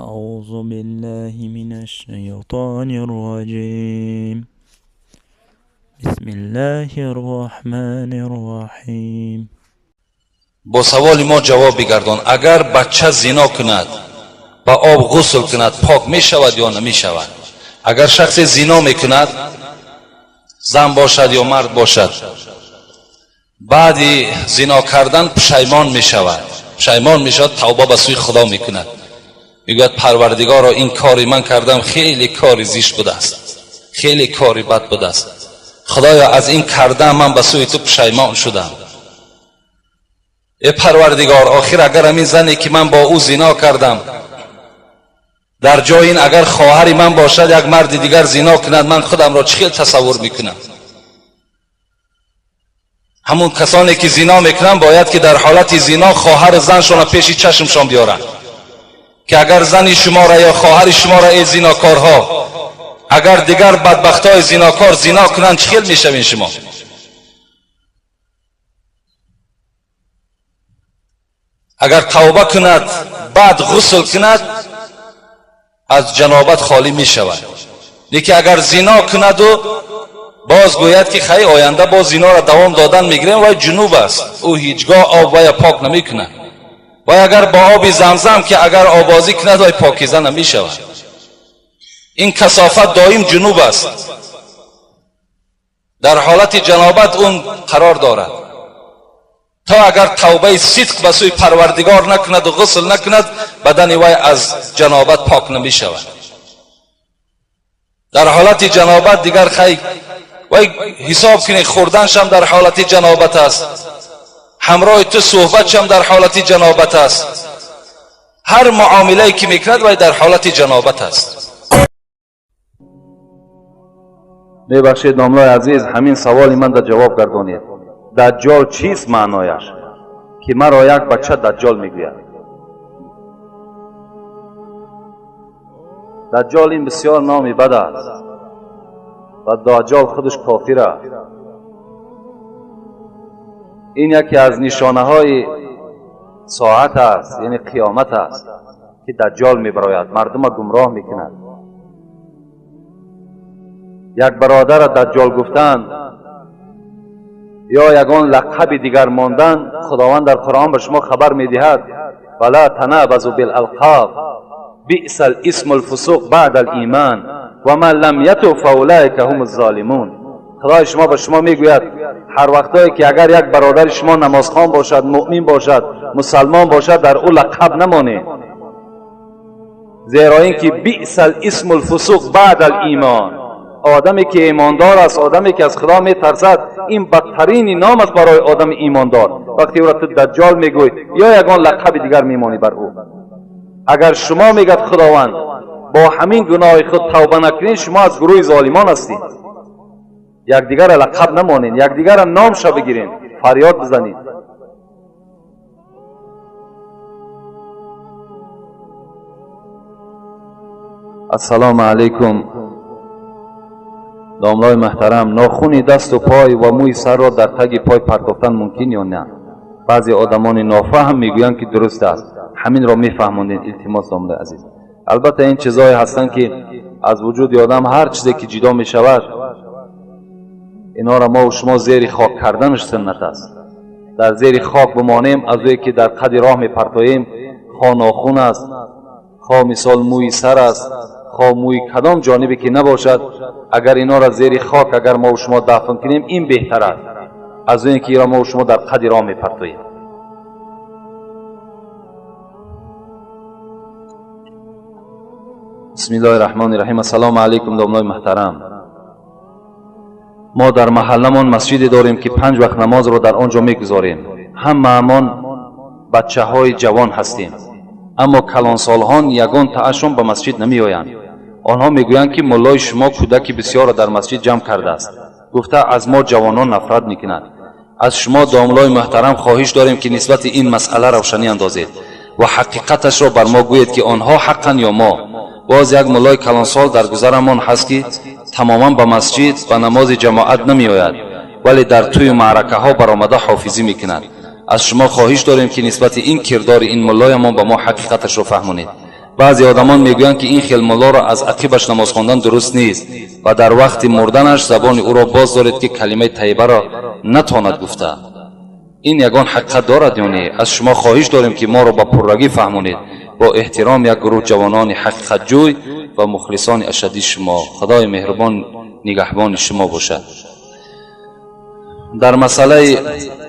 أعوذ بالله من الشيطان الرجيم. بسم الله الرحمن الرحيم. Бо саволи мо ҷавоб бигардон. Агар бача зино кунад, ба об ғусл кунад, пок мешавад ё намешавад? Агар шахсе зино мекунад, зан бошад ё мард бошад, баъди зино кардан пушаймон мешавад, пушаймон мешавад, тавба ба сӯи Худо мекунад, мегӯяд: «Парвардигоро, ин кори ман кардам хеле кори зишт будааст, хеле кори бад будааст. Худоё, аз ин кардам ман ба сӯи ту пушаймон шудам. Э Парвардигор, охир агар ҳамин зане ки ман бо ӯ зино кардам, дар ҷои ин агар хоҳари ман бошад, як марди дигар зино кунад, ман худамро чӣ хел тасаввур мекунам?» Ҳамун касоне ки зино мекунанд, бояд ки дар ҳолати зино хоҳари заншона пеши чашмшон биёранд, ки агар зани шуморо ё хоҳари шуморо, эй зинокорҳо, агар дигар бадбахтҳои зинокор зино кунанд, чӣ хел мешавед шумо? Агар тавба кунад, баъд ғусл кунад, аз ҷанобат холӣ мешавад. Лекин агар зино кунаду боз гӯяд ки хай, оянда боз зиноро давом додан мегирем, вай ҷунуб аст, ӯ ҳеҷ гоҳ об вая пок намекунад. Вай агар бо оби Замзам ки агар обозӣ кунад, вай покиза намешавад. Ин касофат доим ҷунуб аст, дар ҳолати ҷанобат он қарор дорад. То агар тавбаи сидқ ба сӯи Парвардигор накунаду ғусл накунад, бадани вай аз ҷанобат пок намешавад. Дар ҳолати ҷанобат дигар хай, вай ҳисоб кунед, хӯрданшам дар ҳолати ҷанобат аст, ҳамроҳи ту суҳбатшам дар ҳолати ҷанобат аст, ҳар муомилае ки мекунад, вай дар ҳолати ҷанобат аст. Мебахшед, домлои азиз, ҳамин саволи ман да ҷавоб гардонед. Даҷҷол чист маънояш, ки маро як бача даҷҷол мегӯяд? Даҷҷол ин бисёр номи бад аст ва даҷҷол худаш кофир аст. Ин яке аз нишонаҳои соат аст, яъне қиёмат аст, ки даҷҷол мебарояд, мардума гумроҳ мекунад. Як бародара даҷҷол гуфтан ё ягон лақаби дигар мондан, Худованд дар Қуръон ба шумо хабар медиҳад: ولا تنابزوا بالألقاب بئس الاسم الفسوق بعد الإيمان ومن لم يتب فأولئك هم الظالمون. Худои шумо ба шумо мегӯяд: ҳар вақтое ки агар як бародари шумо намозхон бошад, муъмин бошад, мусалмон бошад, дар ӯ лақаб намонед, зеро ин ки بئس الاسم الفسوق بعد الإيمان. Одаме ки имондор аст, одаме ки аз Худо метарсад, ин бадтарини ном аст барои одами имондор, вақте ӯро ту даҷҷол мегӯй ё ягон лақаби дигар мемонӣ бар ӯ. Агар шумо, мегӯяд Худованд, бо ҳамин гуноҳи худ тавба накунед, шумо аз гурӯҳи золимон ҳастед. Якдигарро лақаб намонед, якдигарро номша бигиред, фарёд бизанед. Ассалому алайкум, домлои муҳтарам. Нохуни дасту пой ва мӯи сарро дар таги пой партофтан мумкин ё на? Баъзе одамони нофаҳм мегӯянд, ки дуруст аст. Ҳаминро мефаҳмондед, илтимос, домлои азиз. Албатта, ин чизҳое ҳастанд, ки аз вуҷуди одам ҳар чизе ки ҷидо мешавад, инҳоро мо шумо зери хок карданаш суннат аст. Дар зери хок бимонем, аз ӯе ки дар қади роҳ мепартоем, хо нохун аст, хо мисол мӯи сар аст, хо мӯи кадом ҷонибе ки набошад, агар инҳоро зери хок агар мо шумо дафн кунем, ин беҳтар аст аз оне ки инро мо шумо дар қади роҳ мепартоем. بسم الله الرحمن الرحیم. Ассалому алайкум, домлои муҳтарам. Мо дар маҳалламон масҷиде дорем, ки панҷ вақт намозро дар он ҷо мегузорем. Ҳамаамон бачаҳои ҷавон ҳастем, аммо калонсолҳон ягон таашон ба масҷид намеоянд. Онҳо мегӯянд, ки муллои шумо кӯдаки бисёрро дар масҷид ҷамъ кардааст, гуфта аз мо ҷавонон нафрат мекунад. Аз шумо, домлои муҳтарам, хоҳиш дорем, ки нисбати ин масъала равшанӣ андозед ва ҳақиқаташро бар мо гӯед, ки онҳо ҳаққанд ё мо. Боз як муллои калонсол дар гузарамон ҳаст, ки тамоман ба масҷид ба намози ҷамоат намеояд, вале дар тӯю маъракаҳо баромада ҳофизӣ мекунад. Аз шумо хоҳиш дорем, ки нисбати ин кирдори ин муллоямон ба мо ҳақиқаташро фаҳмонед. Баъзе одамон мегӯянд, ки ин хел муллоро аз ақибаш намоз хондан дуруст нест ва дар вақти мурданаш забони ӯро боз доред, ки калимаи тайибаро натонад гуфта. Ин ягон ҳақиқат дорад ё не? Аз шумо хоҳиш дорем, ки моро ба пуррагӣ фаҳмонед. Бо эҳтиром, як гурӯҳ ҷавонони ҳақиқатҷӯй ва мухлисони ашаддии шумо. Худои меҳрубон нигаҳбони шумо бошад. Дар масъалаи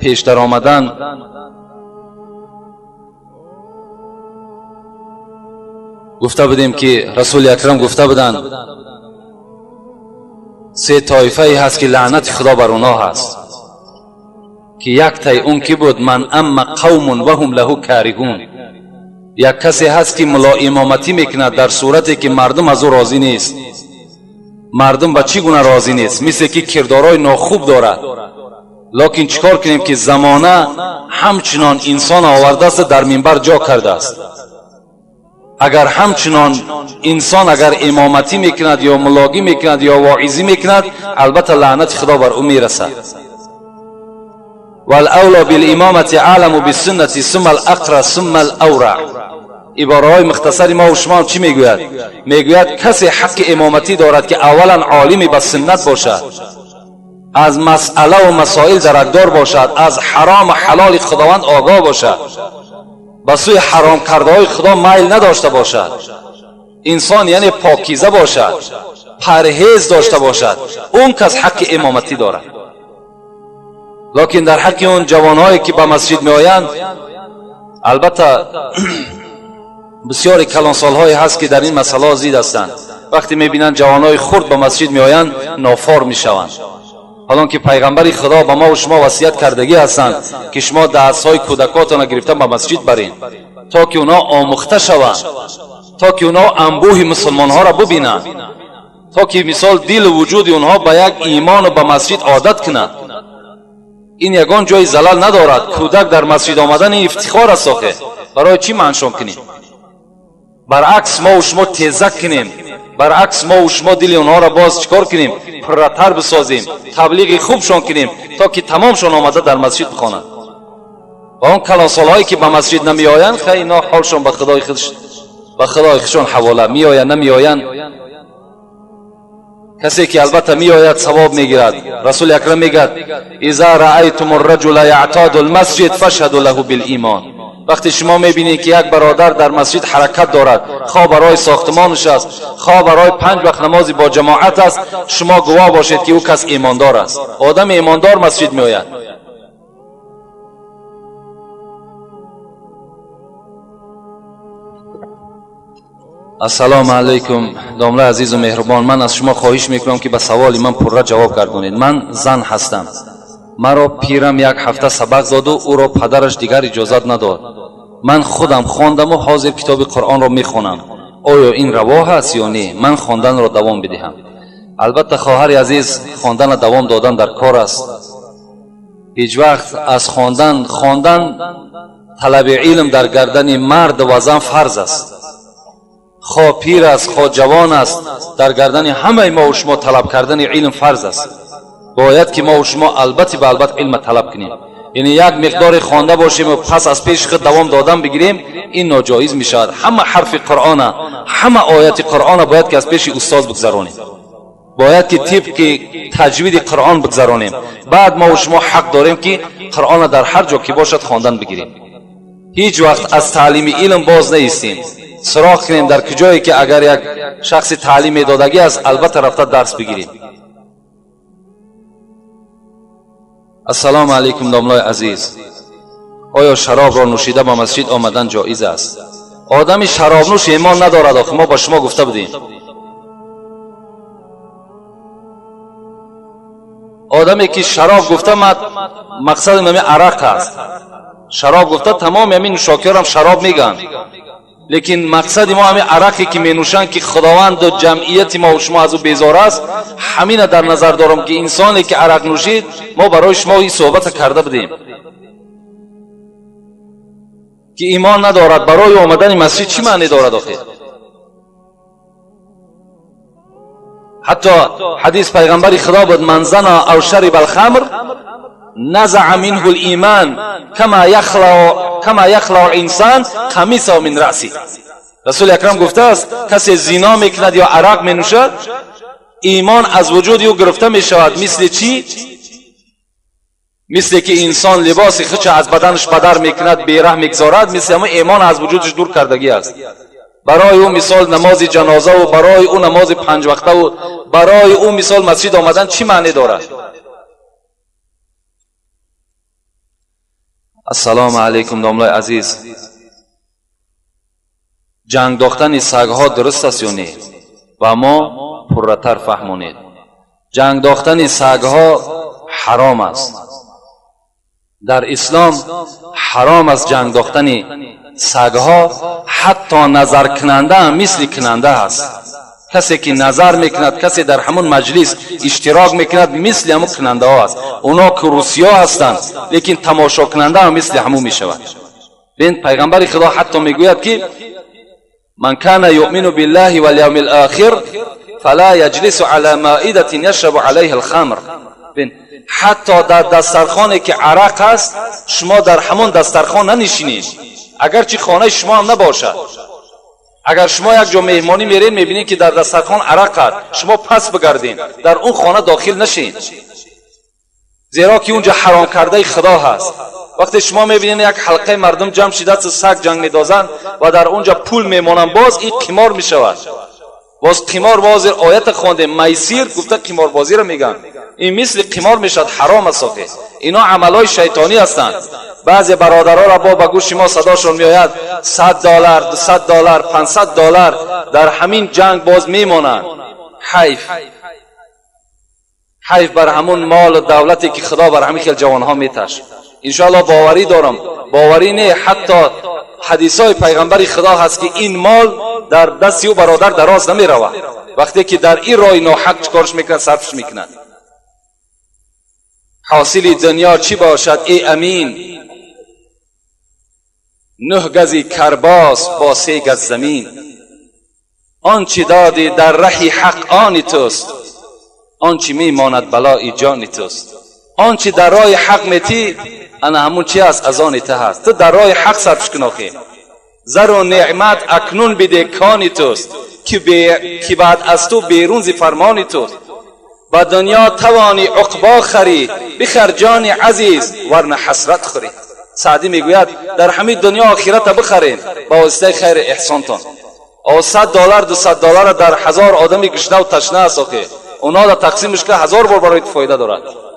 пештар омадан гуфта будем, ки Расули Акрам гуфта буданд, се тоифае ҳаст, ки лаънати Худо бар онҳо ҳаст, ки як тай он ки буд ман амма қавмун ваҳум лаҳу кариҳун. Як касе ҳаст, ки мулоимоматӣ мекунад дар сурате ки мардум аз ӯ розӣ нест. Мардум ба чӣ гуна розӣ нест? Мисле ки кирдорҳои нохуб дорад. Лекин чӣ кор кунем, ки замона ҳамчунон инсон овардааст, дар минбар ҷо кардааст. Агар ҳамчунон инсон агар имоматӣ мекунад ё мулогӣ мекунад ё воизӣ мекунад, албатта лаънати Худо бар ӯ мерасад. والأولى بالإمامة أعلم بالسنة ثم الأقرأ ثم الأورع. ибораҳои мухтасари мо шумо чӣ мегӯяд? Мегӯяд, касе ҳаққи имоматӣ дорад, ки аввалан олими ба суннат бошад, аз масъалаву масоил даракдор бошад, аз ҳарому ҳалоли Худованд огоҳ бошад, ба сӯи ҳаром кардаҳои Худо майл надошта бошад, инсон яъне покиза бошад, парҳез дошта бошад, он кас ҳаққи имоматӣ дорад. Лекин дар ҳаққи он ҷавонҳое, ки ба масҷид меоянд, албатта бисёре калонсолҳое ҳаст, ки дар ин масъалаҳо зид ҳастанд. Вақте мебинанд ҷавонҳои хурд ба масҷид меоянд, нофор мешаванд. Ҳолон ки пайғамбари Худо ба мо ва шумо васият кардагӣ ҳастанд, ки шумо дастҳои кӯдакотонро гирифта ба масҷид баред, то ки онҳо омӯхта шаванд, то ки онҳо анбӯҳи мусулмонҳоро бубинанд, то ки мисол дилу вуҷуди онҳо ба як имону ба масҷид одат кунанд. Ин ягон ҷои залал надорад. Кӯдак дар масҷид омадан ин ифтихор аст. Охе барои чӣ маншон кунем? Баръакс, мо ва шумо тезак кунем, баръакс, мо ва шумо дили онҳоро боз чӣ кор кунем? Пурратар бисозем, таблиғи хубшон кунем, то ки тамомшон омада дар масҷид бихонанд. Ва он калонсолҳое, ки ба масҷид намеоянд, хай, ино ҳолшон ба худои худ, ба худои худшон ҳавола. Меоянд, намеоянд, касе ки албатта меояд, савоб мегирад. Расули Акрам мегӯяд: иза раайтум الرجل яътаду المسجد фашҳаду лаҳу билимон. Вақте шумо мебинед, ки як бародар дар масҷид ҳаракат дорад, хоҳ барои сохтмонаш аст, хоҳ барои панҷ вақт намози бо ҷамоат аст, шумо гувоҳ бошед, ки ӯ кас имондор аст. Одами имондор масҷид меояд. Ассалому алайкум, домла азизу меҳрубон. Ман аз шумо хоҳиш мекунам, ки ба саволи ман пурра ҷавоб гардонед. Ман зан ҳастам. Маро пирам як ҳафта сабақ доду ӯро падараш дигар иҷозат надод. Ман худам хондаму ҳозир китоби Қуръонро мехонам. Оё ин раво ҳаст ё не? Ман хонданро давом бидиҳам? Албатта, хоҳари азиз, хондана давом додан дар кор аст. Ҳеҷ вақт аз хондан, талаби илм дар гардани мард ва зан фарз аст. Хо пир аст, хо ҷавон аст, дар гардани ҳамаи мо шумо талаб кардани илм фарз аст. Бояд ки мо шумо албатти ба албат илма талаб кунем. Яъне як миқдоре хонда бошем ва пас аз пеши худ давом додан бигирем, ин ноҷоиз мешавад. Ҳама ҳарфи Қуръона, ҳама ояти Қуръона бояд ки аз пеши устоз бигзаронем, бояд ки тибқи таҷвиди Қуръон бигзаронем. Баъд мо шумо ҳақ дорем, ки Қуръона дар ҳар ҷо ки бошад хондан бигирем. Ҳеҷ вақт аз таълими илм боз наистем. Суроғ кунем, дар куҷое ки агар як шахси таълим медодагӣ аст, албатта рафта дарс бигирем. Ассалому алайкум, домлои азиз. Оё шаробро нӯшида ба масҷид омадан ҷоиз аст? Одами шаробнӯш имон надорад. Охи мо ба шумо гуфта будем, одаме ки шароб гуфта, мақсадам ҳами арақ аст. Шароб гуфта, тамоми ҳамин нӯшокиёрам шароб мегӯянд, лекин мақсади мо ҳамин арақе ки менӯшанд, ки Худованду ҷамъияти мо шумо аз ӯ безор аст, ҳамина дар назар дорам, ки инсоне ки арақ нӯшид. Мо барои шумо ин суҳбата карда будем, ки имон надорад, барои омадани масҷид чӣ маъне дорад охир? Ҳатто ҳадис пайғамбари Худо буд: ман зана ав шариба алхамр نزع منه الإيمان كما يخلع الإنسان قميصه من رأسه. Расули Акрам гуфтааст, касе зино мекунад ё арақ менӯшад, имон аз вуҷуди ӯ гирифта мешавад. Мисли чӣ? Мисле ки инсон либоси худша аз баданаш бадар мекунад, бераҳ мегзорад, мисли ҳамон имон аз вуҷудаш дур кардагӣ аст. Барои ӯ мисол намози ҷанозаву барои ӯ намози панҷвақтаву барои ӯ мисол масҷид омадан чӣ маъне дорад? Ассалому алайкум, домлои азиз. Ҷанг дохтани сагҳо дуруст аст ё не? Ба мо пурратар фаҳмонед. Ҷанг дохтани сагҳо ҳаром аст. Дар ислом ҳаром аст ҷанг дохтани сагҳо, ҳатто назаркунанда ҳам мисли кунанда аст. Касе ки назар мекунад, касе дар ҳамон маҷлис иштирок мекунад, мисли ҳамон кунандаҳо аст. Оно ки русиё ҳастанд, лекин тамошокунанда ҳам мисли ҳамон мешавад. Бин, пайғамбари Худо ҳатто мегӯяд ки ман кана юъмину биллаҳи вал явмил охир фала яҷлису ала маидатин яшрабу алайҳа алхамр. Бин, ҳатто дар дастархоне ки арақ аст, шумо дар ҳамон дастархон нанишинед, агарчи хонаи шумо ҳам набошад. Агар шумо як ҷо меҳмонӣ меред, мебинед ки дар дастархон арақ аст, шумо пас бигардед, дар он хона дохил нашед, зеро ки унҷа ҳаром кардаи Худо ҳаст. Вақте шумо мебинед як ҳалқаи мардум ҷамъ шидааст, саг ҷанг медозанд ва дар унҷа пул мемонанд, боз ин қимор мешавад. Боз қимор, боз оята хондем, майсир гуфта қиморбозиро мегӯянд. Ин мисли қимор мешавад, ҳаром аст. Охе ино амалҳои шайтонӣ ҳастанд. Баъзе бародароро бо ба гӯши мо садошон меояд, $100, $200, $500 дар ҳамин ҷанг боз мемонанд. Ҳайф, ҳайф бар ҳамун молу давлате ки Худо бар ҳамин хел ҷавонҳо меташ. Иншоаллоҳ боварӣ дорам, боварӣ не, ҳатто ҳадисҳои пайғамбари Худо ҳаст ки ин мол дар дасти ӯ бародар дароз намеравад. Вақте ки дар ин роҳи ноҳақ чӣ корш мекунад, сарфш мекунад. Ҳосили дунё чӣ бошад, эй амин? 9 гази карбос бо 3 газ замин. Он чӣ додӣ дар раҳи ҳақ они туст, он чӣ мемонад балои ҷони туст. Он чӣ дар роҳи ҳақ метӣ, ана ҳамун чи аст, аз они ту ҳаст. Ту дар роҳи ҳақ сарфш кун. Охи зару неъмат акнун биде, кони туст, ки баъд аз ту берун зи фармони туст. Ба дунё тавонӣ уқбо харӣ, бихар ҷони азиз, варна ҳасрат хӯрӣ. Саъдӣ мегӯяд, дар ҳамин дунё охирата бихарем ба воситаи хайри эҳсонтон. О $100, $200 дар 1000 одами гушнаву ташна аст, охе онҳо дар тақсимш ка 1000 бор барои ту фоида дорад.